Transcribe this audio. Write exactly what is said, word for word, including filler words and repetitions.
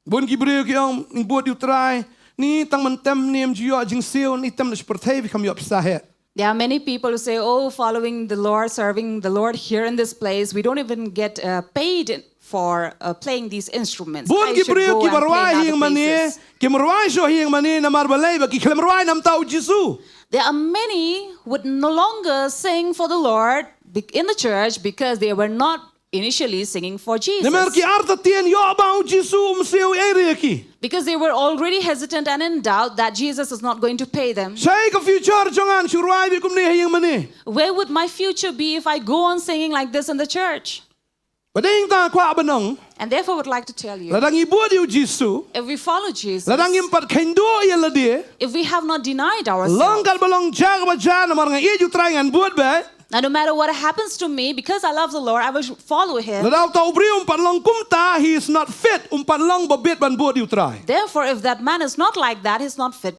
Bun ki briew ki ong, ngi bud ïa u Trai, ngi tang ban tem ne em ju ïoh jingsiew, ngi tem na shi pyrthei phi kham ïoh pisa heh. There are many people who say, oh, following the Lord, serving the Lord here in this place, we don't even get uh, paid for uh, playing these instruments. Bun I ki should briew go ki and ba play rwai in hi other ïing mane, places. kim rwai shuh hi ïing mane namar balei ba ki khlem rwai na ka bynta u Jisu. There are many who would no longer sing for the Lord be- in the church because they were not initially singing for Jesus. Namar ki artatien ïoh ba u Jisu um siew ei ei ïa ki. Because they were already hesitant and in doubt that Jesus is not going to pay them. Shaei ka future jong nga shu rwai beit kumne ha ïing mane. Where would my future be if I go on singing like this in the church? Bad ïa kata nga kwah ban ong, And therefore, I would like to tell you, lada ngi bud ïa u Jisu, if we follow Jesus, lada ngim pat kheiñ duh ïa lade, if we have not denied long ourselves, katba long jia kaba jia namar nga ïeit ïa u Trai ngan bud beit. now no matter what happens to me, because I love the Lord, I will follow him. Lada uta u briew um pat long kumta, he is not fit, um pat long ba bit ban bud ïa u Trai. Therefore, if that man is not like that, he's not fit